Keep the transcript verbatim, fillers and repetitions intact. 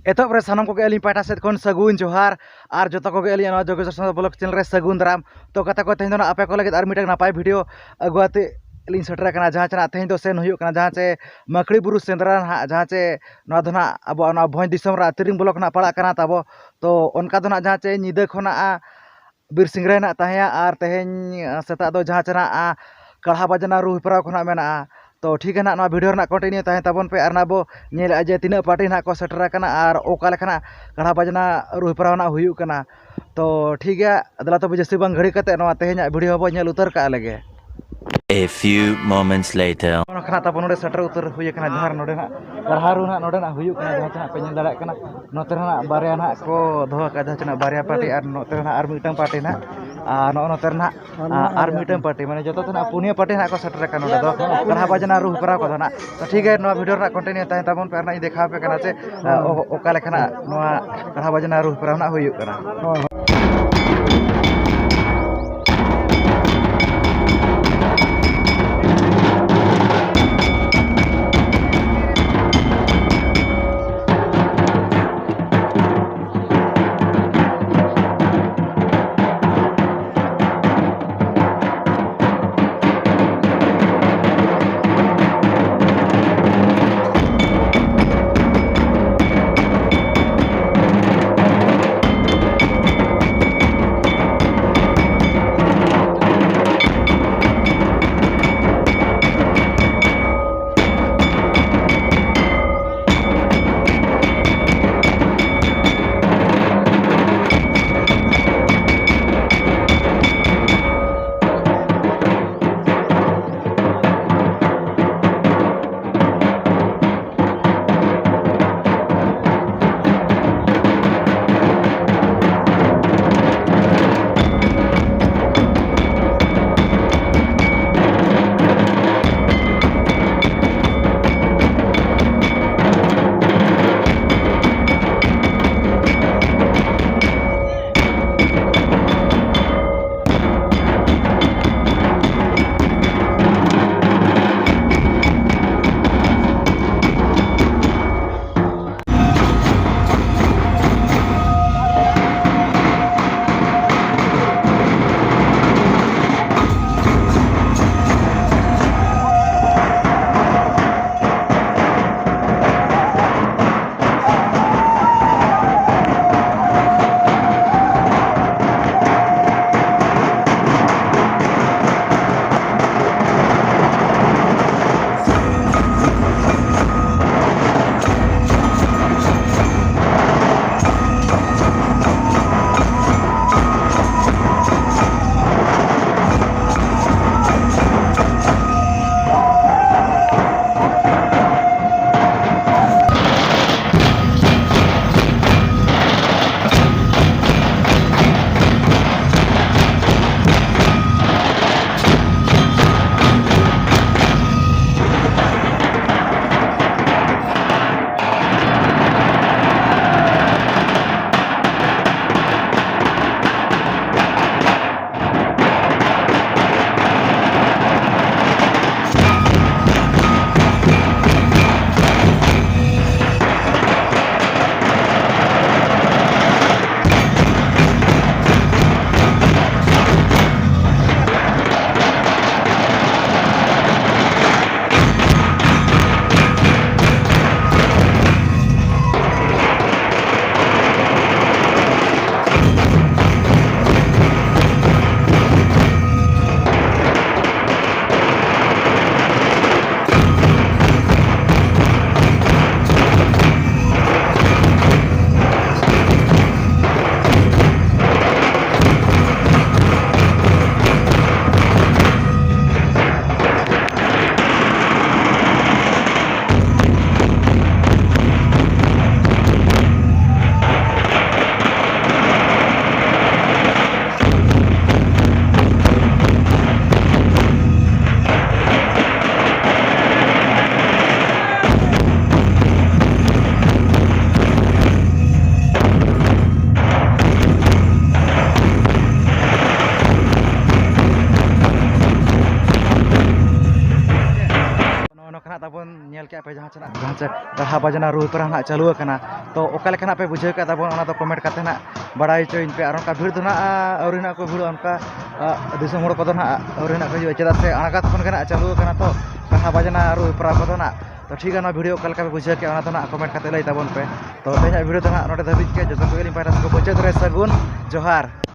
ᱮᱛᱚᱦᱚᱵ ᱨᱮ ᱥᱟᱱᱟᱢ ᱠᱚᱜᱮ ᱟᱹᱞᱤᱧ ᱯᱟᱦᱴᱟ ᱥᱮᱫ ᱠᱷᱚᱱ ᱥᱟᱹᱜᱩᱱ ᱡᱚᱦᱟᱨ᱾ ᱟᱨ ᱡᱚᱛᱚ ᱠᱚᱜᱮ ᱟᱹᱞᱤᱧᱟᱜ ᱱᱚᱣᱟ ᱡᱳᱜᱮᱥ ᱥᱟᱶᱛᱟ ᱵᱞᱚᱜ ᱪᱮᱱᱮᱞ ᱨᱮ ᱥᱟᱹᱜᱩᱱ ᱫᱟᱨᱟᱢ᱾ ᱛᱚ ᱜᱟᱛᱮ ᱠᱚ, ᱛᱮᱦᱮᱧ ᱫᱚ ᱱᱟᱜ ᱟᱯᱮ ᱠᱚ ᱞᱟᱹᱜᱤᱫ ᱟᱨ ᱢᱤᱫᱴᱟᱝ ᱱᱟᱯᱟᱭ ᱵᱷᱤᱰᱤᱭᱳ ᱟᱹᱜᱩ ᱟᱛᱮ ᱞᱤᱧ ᱥᱮᱴᱮᱨ ᱟᱠᱟᱱᱟ᱾ ᱡᱟᱦᱟᱸ ᱪᱮ ᱱᱟᱜ ᱛᱮᱦᱮᱧ ᱫᱚ ᱥᱮᱱ ᱦᱩᱭᱩᱜ ᱠᱟᱱᱟ, ᱡᱟᱦᱟᱸ ᱪᱮ ᱢᱟᱹᱠᱲᱤ ᱵᱩᱨᱩ ᱥᱮᱸᱫᱽᱨᱟ ᱱᱟᱦᱟᱜ, ᱡᱟᱦᱟᱸ ᱪᱮ ᱱᱚᱣᱟ ᱫᱚ ᱱᱟᱜ ᱟᱵᱚᱣᱟᱜ ᱱᱚᱣᱟ ᱵᱷᱚᱸᱡᱽ ᱫᱤᱥᱚᱢ ᱨᱮᱱᱟᱜ ᱛᱤᱨᱤᱝ ᱵᱞᱚᱠ ᱱᱟᱜ ᱯᱟᱲᱟᱜ ᱠᱟᱱᱟ ᱛᱟᱵᱚ᱾ ᱛᱚ ᱚᱱᱠᱟ ᱫᱚ ᱱᱟᱜ ᱡᱟᱦᱟᱸ ᱪᱮ ᱧᱤᱫᱟᱹ ᱠᱷᱚᱱᱟᱜ ᱵᱤᱨ ᱥᱤᱝᱨᱟᱹᱭ ᱱᱟᱜ ᱛᱟᱦᱮᱸᱭᱟ ᱟᱨ ᱛᱮᱦᱮᱧ ᱥᱮᱛᱟᱜ ᱫᱚ ᱡᱟᱦᱟᱸ ᱪᱮ ᱱᱟᱜ ᱠᱟᱲᱦᱟ ᱵᱟᱡᱽᱱᱟ ᱨᱩ ᱦᱮᱯᱨᱟᱣ ᱠᱷᱚᱱᱟᱜ ᱢᱮᱱᱟᱜᱼᱟ᱾ ᱛᱚ ᱴᱷᱤᱠ ᱜᱮᱭᱟ ᱱᱟᱜ, ᱱᱚᱣᱟ ᱵᱷᱤᱰᱤᱭᱳ ᱨᱮᱱᱟᱜ ᱠᱚᱱᱴᱤᱱᱤᱭᱩ ᱛᱟᱦᱮᱸ ᱛᱟᱵᱚᱱ ᱯᱮ ᱟᱨ ᱱᱟᱜ ᱵᱚ ᱧᱮᱞᱮᱫᱼᱟ ᱡᱮ ᱛᱤᱱᱟᱹᱜ ᱯᱟᱨᱴᱤ ᱱᱟᱜ ᱠᱚ ᱥᱮᱴᱮᱨ ᱟᱠᱟᱱᱟ ᱟᱨ ᱚᱠᱟ ᱞᱮᱠᱟᱱᱟᱜ ᱠᱟᱲᱦᱟ ᱵᱟᱡᱽᱱᱟ ᱨᱩ ᱦᱮᱯᱨᱟᱣ ᱱᱟᱜ ᱦᱩᱭᱩᱜ ᱠᱟᱱᱟ᱾ ᱛᱚ ᱴᱷᱤᱠ ᱜᱮᱭᱟ, ᱫᱮᱞᱟ ᱛᱚᱵᱮ ᱡᱟᱹᱥᱛᱤ ᱵᱟᱝ ᱜᱷᱟᱹᱲᱤ ᱠᱟᱛᱮ ᱱᱚᱣᱟ ᱛᱮᱦᱮᱧᱟᱜ ᱵᱷᱤᱰᱤᱭᱳ ᱦᱚᱸᱵᱚ ᱧᱮᱞ ᱩᱛᱟᱹᱨ ᱠᱟᱜ ᱞᱮᱜᱮ᱾ A few moments later. ᱱᱚᱜᱼᱚ ᱱᱚᱝᱠᱟ ᱱᱟᱜ ᱛᱟᱵᱚᱱ ᱱᱚᱰᱮ ᱥᱮᱴᱮᱨ ᱩᱛᱟᱹᱨ ᱦᱩᱭ ᱟᱠᱟᱱᱟ, ᱡᱟᱦᱟᱸ ᱨᱮ ᱱᱚᱰᱮ ᱱᱟᱜ ᱠᱟᱲᱦᱟ ᱨᱩ ᱱᱟᱜ ᱱᱚᱰᱮ ᱱᱟᱜ ᱦᱩᱭᱩᱜ ᱠᱟᱱᱟ, ᱡᱟᱦᱟᱸ ᱛᱤᱱᱟᱹᱜ ᱯᱮ ᱧᱮᱞ ᱫᱟᱲᱮᱭᱟᱜ ᱠᱟᱱᱟ᱾ ᱱᱚᱛᱮ ᱨᱮ ᱱᱟᱜ ᱵᱟᱨᱭᱟ ᱱᱟᱜ ᱠᱚ ᱫᱚᱦᱚ ᱟᱠᱟᱫ, ᱡᱟᱦᱟᱸ ᱛᱤᱱᱟᱹᱜ ᱵᱟᱨᱭᱟ ᱯᱟᱨᱴᱤ ᱟᱨ ᱱᱚᱛᱮ ᱨᱮ ᱱᱟᱜ ᱟᱨ ᱢᱤᱫᱴᱟᱝ ᱯᱟᱨᱴᱤ ᱱᱟᱜ, ᱟᱨ ᱱᱚᱜᱼᱚ ᱱᱚᱛᱮ ᱨᱮ ᱱᱟᱜ ᱟᱨ ᱢᱤᱫᱴᱟᱝ ᱯᱟᱨᱴᱤ, ᱢᱟᱱᱮ ᱡᱚᱛᱚ ᱛᱮ ᱱᱟᱜ ᱯᱩᱱᱭᱟᱹ ᱯᱟᱨᱴᱤ ᱱᱟᱜ ᱠᱚ ᱥᱮᱴᱮᱨ ᱟᱠᱟᱱᱟ ᱱᱚᱰᱮ ᱫᱚ ᱠᱟᱲᱦᱟ ᱵᱟᱡᱽᱱᱟ ᱨᱩ ᱦᱮᱯᱨᱟᱣ ᱠᱚᱫᱚ ᱱᱟᱜ᱾ ᱛᱚ ᱴᱷᱤᱠ ᱜᱮᱭᱟ, ᱱᱚᱣᱟ ᱵᱷᱤᱰᱤᱭᱳ ᱨᱮᱱᱟᱜ ᱠᱚᱱᱴᱤᱱᱤᱭᱩ ᱛᱟᱦᱮᱸ ᱛᱟᱵᱚᱱ ᱯᱮ ᱟᱨ ᱱᱟᱜ ᱤᱧ ᱫᱮᱠᱷᱟᱣ ᱟᱯᱮ ᱠᱟᱱᱟ ᱡᱮ ᱦᱮᱸ᱾ ᱚ-, ᱚᱠᱟ ᱞᱮᱠᱟᱱᱟᱜ ᱱᱚᱣᱟ ᱠᱟᱲᱦᱟ ᱵᱟᱡᱽᱱᱟ ᱨᱩ ᱦᱮᱯᱨᱟᱣ ᱱᱟᱜ ᱦᱩᱭᱩᱜ ᱠᱟᱱᱟ᱾ ᱦᱳᱭ, ᱦᱳᱭ᱾ ᱡᱟᱦᱟᱸ ᱪᱮ ᱠᱟᱦᱟ ᱵᱟᱡᱽᱱᱟ ᱨᱩ ᱦᱮᱯᱨᱟᱣ ᱱᱟᱦᱟᱜ ᱪᱟᱹᱞᱩ ᱟᱠᱟᱱᱟ᱾ ᱛᱚ ᱚᱠᱟ ᱞᱮᱠᱟ ᱱᱟᱦᱟᱜ ᱯᱮ ᱵᱩᱡᱷᱟᱹᱣ ᱠᱮᱫ ᱛᱟᱵᱚᱱ, ᱚᱱᱟ ᱫᱚ ᱠᱚᱢᱮᱱᱴ ᱠᱟᱛᱮ ᱱᱟᱦᱟᱜ ᱵᱟᱲᱟᱭ ᱦᱚᱪᱚᱧ ᱯᱮ᱾ ᱟᱨ ᱚᱱᱠᱟ ᱵᱷᱤᱲ ᱫᱚ ᱱᱟᱦᱟᱜ ᱟᱹᱣᱨᱤ ᱱᱟᱦᱟᱜ ᱠᱚ ᱵᱷᱤᱲᱚᱜᱼᱟ, ᱚᱱᱠᱟ ᱟ, ᱫᱤᱥᱚᱢ ᱦᱚᱲ ᱠᱚᱫᱚ ᱱᱟᱦᱟᱜ ᱟᱹᱣᱨᱤ ᱱᱟᱦᱟᱜ ᱠᱚ ᱦᱤᱡᱩᱜᱼᱟ, ᱪᱮᱫᱟᱜ ᱥᱮ ᱟᱬᱜᱟᱛ ᱠᱷᱚᱱ ᱜᱮ ᱱᱟᱦᱟᱜ ᱪᱟᱹᱞᱩ ᱟᱠᱟᱱᱟ ᱛᱚ ᱠᱟᱦᱟ ᱵᱟᱡᱽᱱᱟ ᱨᱩ ᱦᱮᱯᱨᱟᱣ ᱠᱚᱫᱚ ᱱᱟᱦᱟᱜ᱾ ᱛᱚ ᱴᱷᱤᱠ ᱜᱮᱭᱟ, ᱱᱚᱣᱟ ᱵᱷᱤᱰᱤᱭᱳ ᱚᱠᱟ ᱞᱮᱠᱟ ᱯᱮ ᱵᱩᱡᱷᱟᱹᱣ ᱠᱮᱫᱼᱟ, ᱚᱱᱟ ᱫᱚ ᱱᱟᱦᱟᱜ ᱠᱚᱢᱮᱱᱴ ᱠᱟᱛᱮ ᱞᱟᱹᱭ ᱛᱟᱵᱚᱱ ᱯᱮ᱾ ᱛᱚ ᱛᱮᱦᱮᱧᱟᱜ ᱵᱷᱤᱰᱤᱭᱳ ᱫᱚ ᱱᱟᱦᱟᱜ ᱱᱚᱰᱮ ᱫᱷᱟᱹᱵᱤᱡ ᱜᱮ᱾ ᱡᱚᱛᱚ ᱠᱚᱜᱮ ᱞᱤᱧ ᱯᱟᱭᱨᱟ ᱥᱮᱫ ᱠᱚ ᱢᱩᱪᱟᱹᱫ ᱨᱮ ᱥᱟᱹᱜᱩᱱ ᱡᱚᱦᱟᱨ᱾